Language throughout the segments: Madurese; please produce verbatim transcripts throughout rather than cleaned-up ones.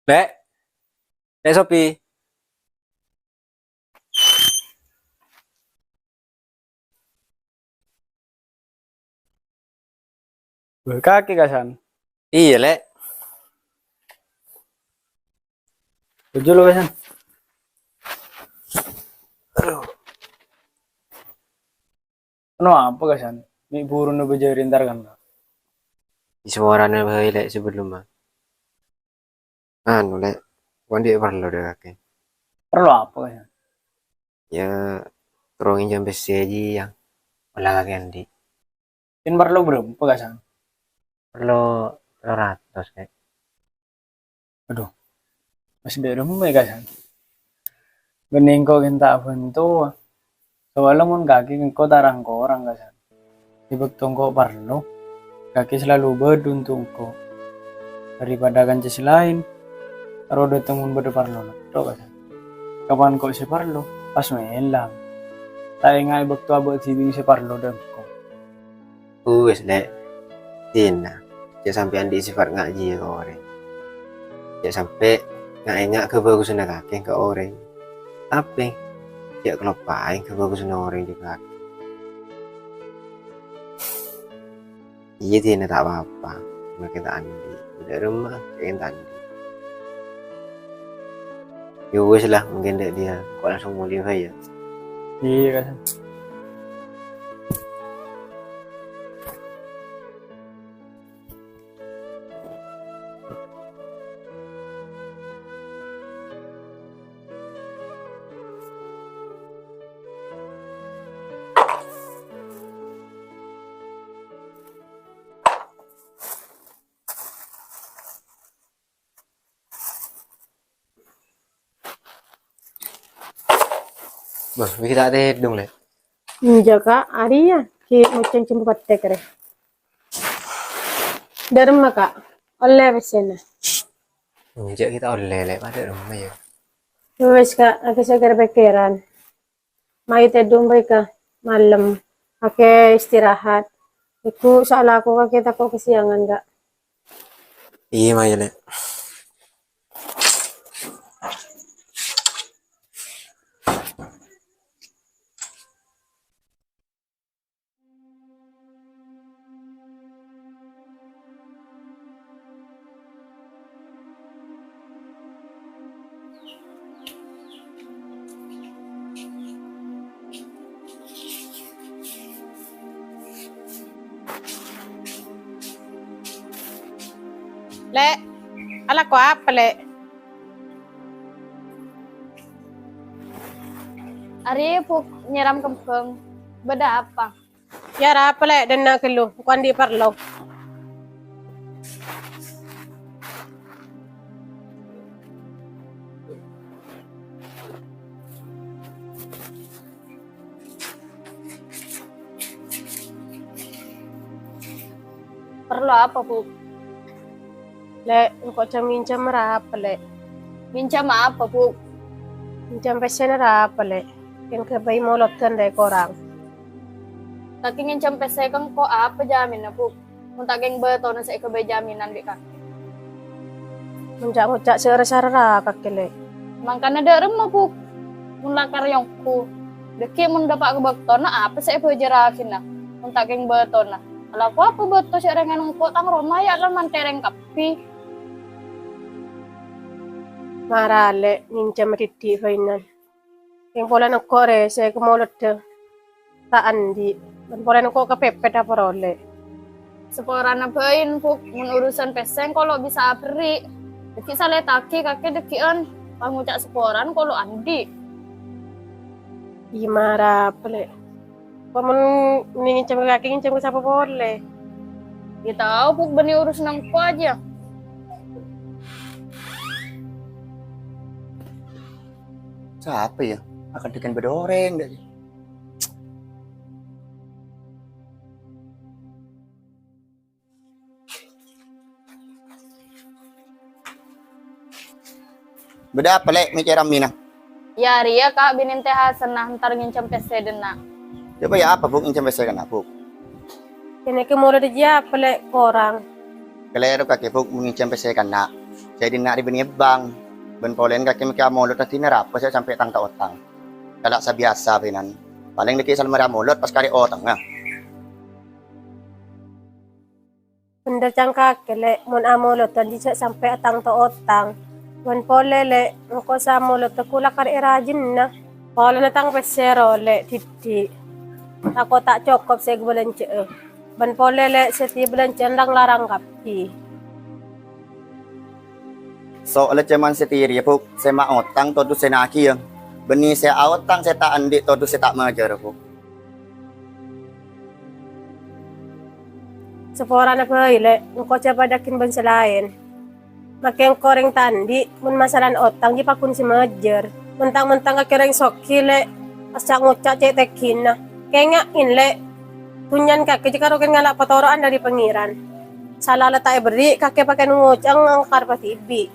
Lè'. Lè' Sopi. Bâ kakè, Kasan. Iyâ, Lè'. Toju' lu, Kasan. Adu. Anu apa, Kasan? Mè' buruna bâjâri entar kan? Saporana bhâi, Lè', sabellunna. Anu, Lè', ko' andi' parlo dâ' kakè. Parlo apa, Kasan? Yâ, terro ngènjhâm pèssè jiyâ. Ola kakè andi'. Kèng parlo bârâmpa, Kasan? Parlo tello ratos, Lè'. Adu, pas dâ' remma, Kasan. Bânnè engko' kèng ta' abhânto. Soalnya mon kakè engko' ta' rang-korang, Kasan. È bâkto engko' parlo, kakè salalu bâdâ onto' engko'. Daripada kanca sè laèn, aro dâteng mon bâdâ parlona tho', Kasan. Kapan engko' sè parlo, pas mèlang. Ta' enga' è bâkto abâ' dhibi' sè parlo dâ' engko'. Uwis, Lè'. Dina, jhâ' sampè' andi' sèfat nga' jiyâ ka orèng. Jhâ' sampè' nga'-ènga' kabhâghusânna kakè ka orèng. Tapè, jhâ' kaloppaè kabhâghusânna orèng jiyâ ka kakè. Iyâ, Dina, ta' pa-apa. Makè ta' andi'. Dâ' remma, kèng ta' andi'. Ya wis lah, mungkin dek dia. Kok langsung mulai wae ya? Iya, Kak. Bâh, bisa ta' tèdung, Lè'? Enjâ', Kak. Arèya ghi' mocèng jembhu patèk, rè. Dâ' remma, Kak? Ollè pèssèna? Enjâ', ghi' ta' ollè, Lè'. Padâ remma, ya. Wis, Kak. Aku sakèra pèkkèran. Mayu tèdung bhâi, Kak, malem. Kakè istirahat. Iku sala aku kakè tako' kasiangan, Kak. Iyâ, mayu, Lè'. Lè', alako apa, Lè'? Arèya, Bu', nyèram kembhâng. Bâdâ apa? Yâ, arapa, Lè', dânna' ghâllu, engko' andi' parlo. Parlo apa, Bu'? Lè', engko' jhâ' ngènjhâm arapa, Lè'? Ngènjhâm apa, Bu'? Ngènjhâm pèssèna arapa, Lè'? Kèng ghâbây molodhân rè korang. Kakè ngènjhâm pèssè ka engko' apa jaminnah, Bu'? Mon ta' kèng bâtona sè èghâbây jaminan bi' kakè. Mon ca'-ngoca' sè ra-sara kakè, Lè'. Mangkana dâ' remma, Bu'? Mon lakar èyongghu. Dâgghi' mon dâpa' ka bâktona, apa sè èbâjârraghinah? Mon ta' kèng bâtona. Alako apa bâto sè rèngan engko' tang roma ya' lan mantèrèng kabbhi. Mara, Lè', ngènjhâma dhiddhi' bhâinan. Kèng polana engko' rè sè èkamoloddhâ ta' andi', bân polana engko' kapèpèt apa rè, Lè'. Saporana bhâi, Bu', mon urusan pèssè engko' lo' bisa aberri'. Dâgghi' salètaghi kakè dâgghi'ân, pangoca' saporana engko' lo' andi'. Iyâ, mara apa, Lè'? Kok mon ngènjhâm ka kakè, ngènjhâm ka sapa polè? Yâ tao, Bu', bânnè urusanna engko' ajâ. Sapa ya? Akan deken bâdâ orèng, dâ'. Bâdâ apa, Lè', mè' cè' rammèna? Yâ, rèya, Kak, binèna Tè Hasan entar ngènjhâm pèssè dânna'. Coba ya apa, Bu', ngènjhâm pèssè kanna', Bu'? Kènè' kè molè dâjâ apa, Lè', korang? Kalèro kakè, Bu', mon ngènjhâm pèssè kanna'. Sè dinna' rè bânnè è bank. Bân polèna kakè mèkkè amolod dhâddhina rapa sè sampè' tang ta' otang. Kala' sabiyasa bhâinan. Palèng dhâggi' salmarè amolod pas karè otangnga. Bhender ca'na kakè, Lè', mon amolodhân jiyâ jhâ' sampè' tang ta' otang. Bân polè, Lè', engko' sè amolodhâ kaulâ karè rajina. Polana tang pèssè rowa, Lè', dhiddhi'. Tako' ta' cokop sè èbâlânjhâ'â. Bân polè, Lè', sè èbâlânjhâ'â rang-larang kabbhi. Soalla jhâman satèya rèya, Bu', sè maotang todus sè nagiyâ. Bânnè sè aotang sè ta' andi' todus sè ta' majârâ, Bu'. Saporana bhâi, Lè', engko' jhâ' padâ ghi' bân sè laèn. Makè engko' orèng ta' andi', mon masalana otang jiyâ pagghun sè majâr. Mentang-mentang kakè orèng soghi, Lè', pas ca'-ngoca' cè' tènggina. Kènga'è, Lè', dhunnyana kakè jiyâ karè ngala' patoro'an dhâri Pangèran. Sala la ta' èberri', kakè pakèn ngoca'a ngangkar padhibi'.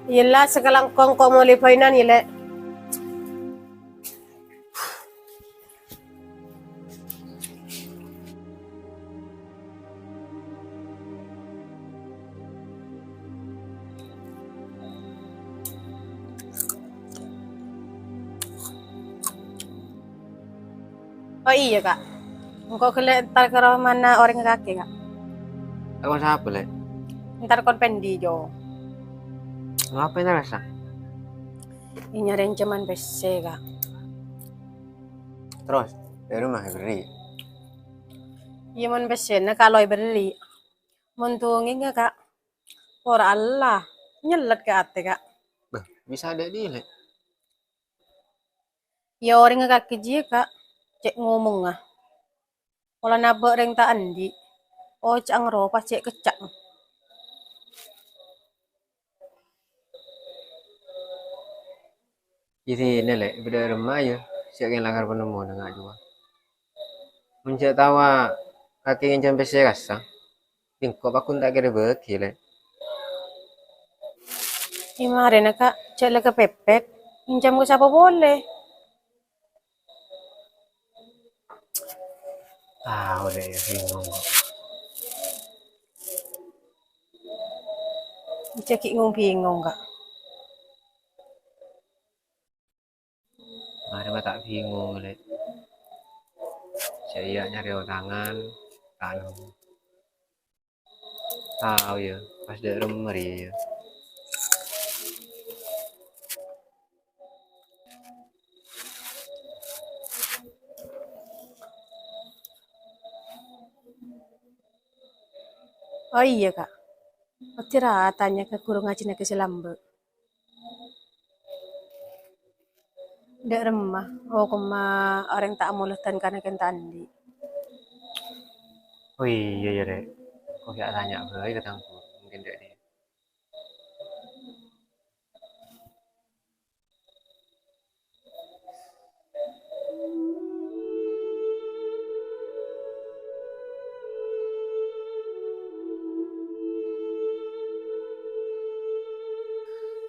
Iyâ la, sakalangkong engko' molè bhâinan, yâ, Lè'. Oh iyâ, Ka'. Engko' ghellâ' entar ka romana orèngnga kakè, Ka'. Ka romana sapa, Lè'? Entar ka Pendi, Jo. Ngapa entar, Sa? Nyarè ca'na pèssè, Ka'. Terros, dhâri ma' èberri'? Iyâ, mon pèssèna Ka' lo èberri'. Mon dungèngnga, Ka', pora Allah, nyellet ka atè, Ka'. Bâh, bisa dâ' dilè'. Iyâ, orèngnga kakè jiyâ, Ka', cè' ngomongnga. Polana bâ' rèng ta' andi', oca'a rowa pas cè' kècca'. Iyâ, sènè, Lè', bâdâ remma, yâ, sè kèng lakar panemmo nèng ajhuwâ. Mon jhâ' taowa kakè ngènjhâm pèssè kassa, engko' pagghun ta' kèra bâgi, Lè'. È marèna, Ka', jhâ' la kapèpèt, ngènjhâm ka sapa polè? Ah, udah ya, bingung. Cè' ghi' ngong-bingong, Ka'. Marè ma' ta' bingung, Lè'. Sè iyâ nyarè otangan, ta' nemu. Tao, yâ, pas dâ' remma rèya, yâ. Oh iyâ, Ka'. Otirata tanya ka ghuru ngajhina kakè sè lambâ'. Dâ' remma, okomma orèng ta' amolodhân kana kèng ta' andi'. Oh iyâ, yâ, Lè'. Ko' ghi' atanya bhâi ka tang ghuru, mungkin dâ' diyâ.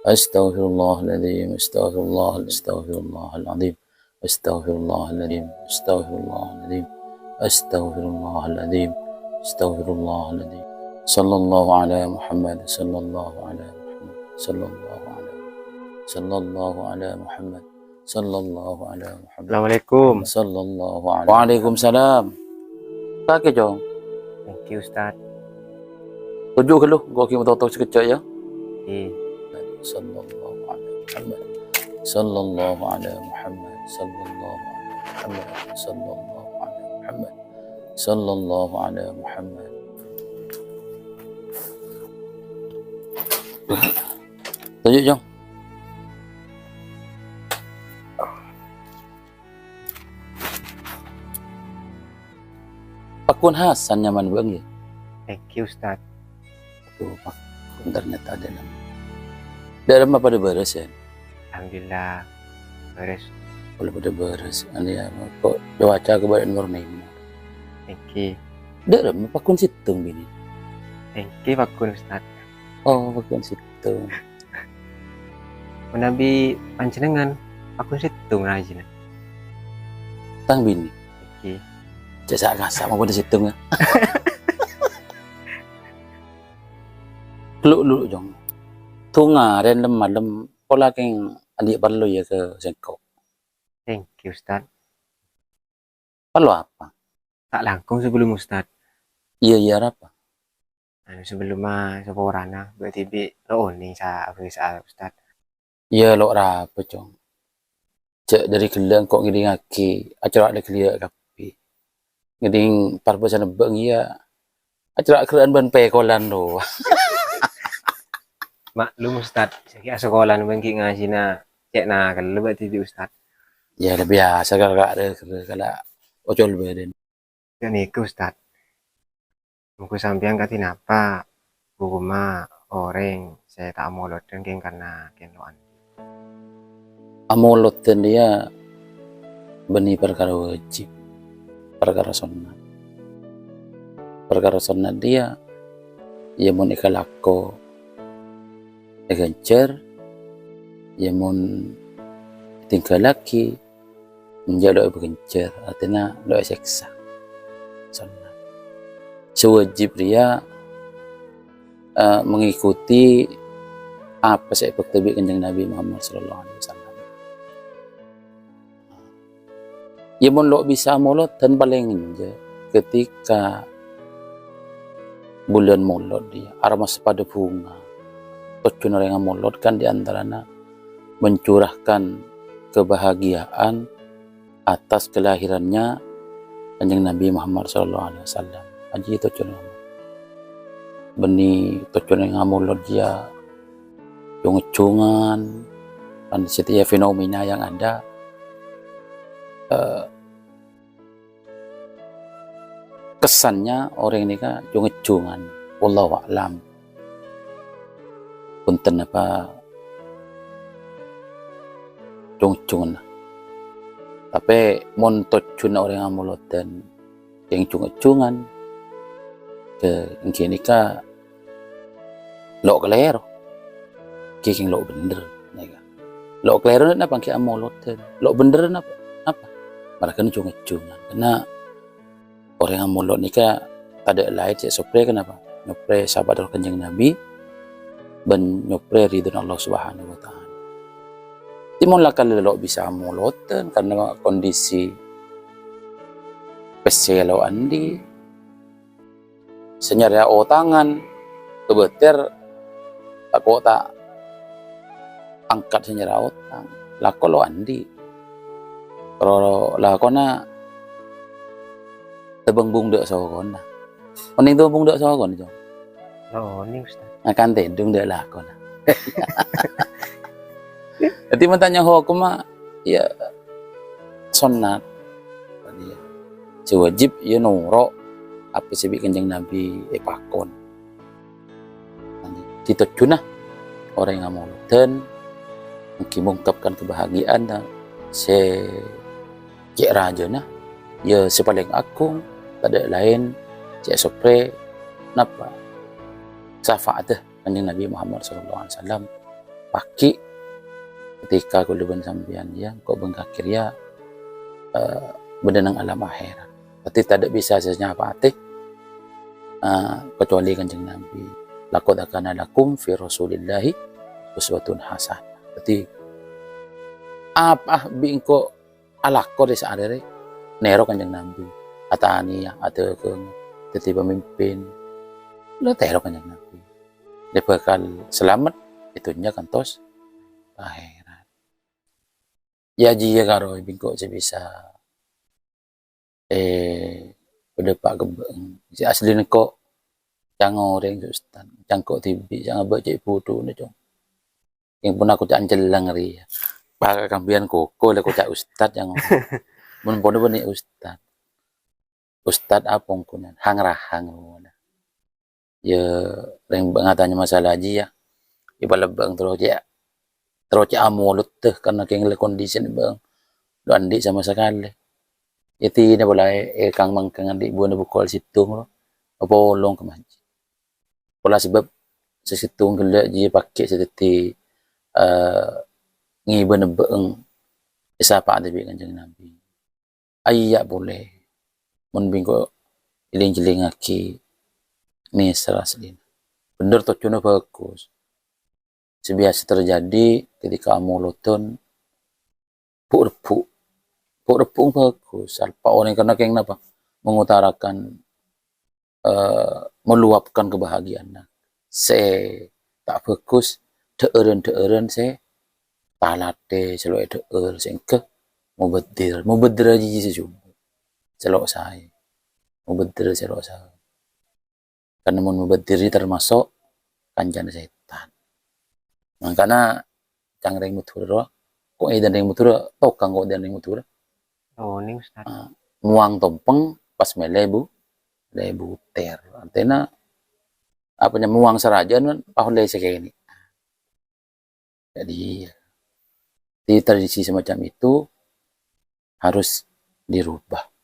Astaghfirullahaladzim, astaghfirullah, astaghfirullahaladzim, astaghfirullahaladzim, astaghfirullahaladzim, astaghfirullahaladzim, astaghfirullahaladzim. Sallallahu ala Muhammad, sallallahu ala Muhammad, sallallahu ala, sallallahu ala Muhammad, sallallahu ala Muhammad. Assalamualaikum. Sallallahu ala. Waalaikumsalam. Kakè, Cong. Thank you, Ustaz. Toju' ghâllu, engko' ghi' matoto sakejjhâ', yâ. Iyâ. Sallallahu ala Muhammad. Sallallahu ala Muhammad. Sallallahu ala Muhammad. Sallallahu ala Muhammad. Sallallahu ala Muhammad. Toju', Cong. Pagghun Hasan nyamana, Bang, yâ? Thank you, Ustaz. Aduh, Pak. Ternyata ada nama. Dâ' remma padâ bârâs, yâ? Alhamdulillah, bârâs. Polè padâ bârâs. Anèya, ko' cuaca kabâdâ'ân mor-mèmor. Thank you. Dâ' remma pagghun sèttong, binè? Thank you, pagghun, Ustaz. Oh, pagghun sèttong. Manabi panjhennengngan, pagghun sèttong rajina. Tang binè. Iki. Cè' sa-kasa' ma' padâ sèttong, yâ. Lu, lu, Jong. Tongarèn lem-malem, pola kèng andi' parlo, yâ, ka sèngko'. Thank you, Ustad. Parlo apa? Ta' langkong sabellunna, Ustad. Iyâ, iyâ, arapa? Anu, sabellunna saporana, bâ' dhibi' lo' onèng sa-, abâ' sa-, Ustad. Iyâ, lo' arapa, Cong? Jhâ' dhâri ghellâ' engko' ngèdingngaghi, acara' dhâ' ghellâ' kabbhi. Ngèding parbâsana bâ'eng iyâ, acara' ghellâ' bân pèkolan rowa. Maklum, Ustad, sè ghi' asakolan bân ghi' ngajhina cè' nakella bâ' dhibi', Ustad. Iyâ, la biyasa kala, kala, kala ocol bâdân. Ghânèka, Ustad. Mongghu sampèyan kadhi napa hukumma orèng sè ta' amolodhân kèng karna kèng lo' andi'? Amolodhân rèya bânnè parkara wajib, parkara sonnat. Parkara sonnat rèya, yâ, mon èkalako èghânjhâr, yâ, mon ètingghâllaghi, enjâ' lo' èghânjhâr, artèna lo' èsèksa. Sonnat. Sè wajib rèya, eh, mengikuti apa sè èbhâkta bi' Kanjeng Nabi Muhammad sallallahu alaihi wasallam. Yâ, mon lo' bisa amolodhân palèng enjâ' ketika bulân Molod rèya, aromasa padâ bhunga. Tojjhuna orèng amolod kan di antarana mencurahkan kebahagiaan atas kelahirannya Kanjeng Nabi Muhammad sallallahu alaihi wasallam. Jiyâ tojjhuna. Bânnè tojjhuna orèng amolod jiyâ jhung-ejjhungan, kan setiap fenomena yang ada, eh, kesannya orèng nèka jhung-ejjhungan. Wallahu a'lam. Bhunten apa jhung-ejjhunganna. Tapè mon tojjhuna orèng amolodhân kèng jhung-ejjhungan, kè-, èngghi nèka lo' kalèro. Kèng lo' bhendher, nèka. Lo' kalèro napa èngghi amolodhân? Lo' bhendher napa? Napa? Mara kan jhung-ejjhungan. Karna orèng amolod nèka tadâ' laèn sè èsoprè, kenapa? Nyoprè sapa'at Kanjeng Nabi bân nyoprè ridhona Allah Subhanahu wa Ta'ala. Dhâddhi mon la kalèro lo' bisa amolodhân karna kondisi pèssè lo' andi', sè nyarèya otangan, kabâtèr tako' ta' angkat sè nyarèya otang, lako lo' andi'. Ro-, lakona tèbâng bung dâ' sokona. Onèng tèbâng bung dâ' sokona, Cong? Lo' onèng, Ustaz. Akan tèdung dâ' lakona. Dhâddhi, mon tanya hokomma, ya, sonnat. Sè wajib, ya, noro' apa sè bi' Kanjeng Nabi èpakon. Dhâddhi, tojjhuna orèng amolodhân èngghi mengungkapkan kebahagiaan sè cè' rajâna, ya, sè palèng agung, tadâ' laèn, cè' soprè, napa? Syafa'atta Kanjeng Nabi Muhammad sallallahu alaihi wasallam. Paghi' ketika kaulâ bân sampèyan, ya, engko' bân kakè rèya, eh, bâdâ neng alam akhèrat. Dhâddhi tadâ' bisa sè nyapa'ati, eh, kecuali Kanjeng Nabi. "Laqad kana lakum fi Rasulillahi uswatun hasanah." Dhâddhi, apa bi' engko' alako rè saarè rè, nèro Kanjeng Nabi. Atanèya, adhâghâng, dhâddhi pamimpin. Lo' tèro Kanjeng Nabi. Lè bhâkal salamet è dhunnya kantos akhèrat. Ya, jiyâ karo bi' engko' sè bisa, eh, padâpa' ka bâ'eng. Sè aslina engko' ca'na orèng, Ustaz. Ca'na engko' dhibi', ca'na bâ' cè' bhudhuna, Cong. Yang pernah koca' ancelleng rèya. Bhâkal kabbhiyân koko la koca' ustad yang mon pono bânnè ustad. Ustad apa ngkonan? Hang-rahang ngono. Ya, rèng bâ' ngatanya masalah jiyâ. Ipalèbâ'eng terro cè', terro cè' amolod dâ, karena kèng la kondisi bâ'eng lo' andi' sama sekali. Iyâ, tèna pola è, è kang-mangkang andi' buwâna bukol sèttong ro. Apolong ka masjid. Pola sabâb sè sèttong ghellâ' jiyâ paghi' sè dhâddhi, eh, ngibâna bâ'eng èsapa'ati bi' Kanjeng Nabi. Ayya' polè, mon bi' engko' èlèng-jellingngaghi nèser aslina. Bhender tojjhuna bhâghus. Sè biyasa terjadi ketika amolodhân, bu'-rebbhu'. Bu'-rebbhu' bhâghus, apa orèng karena kèng napa? Mengutarakan, eh, meluapkan kebahagiaanna. Sè ta' bhâghus, dhâ'ârân-dhâ'ârân sè talatè, sè lo' èdhâ'âr, sè èngghâ mubeddir. Mubeddir ajiyâ sè jhubâ'. Sè lo' saè. Mubeddir sè lo' saè. Karena mon mubeddir termasuk kancana setan. Mangkana ca'na rèng Madhurâ rowa, ko' èdhân rèng Madhurâ, tokang ko' èdhân rèng Madhurâ. Oh, ini Ustaz. Ah, muang tompeng pas mèlè bu-, mèlè buter. Artinya, apa nya, muang sarajâ kan pas ollè sè kènè'. Jadi, di tradisi semacam itu harus dirubah.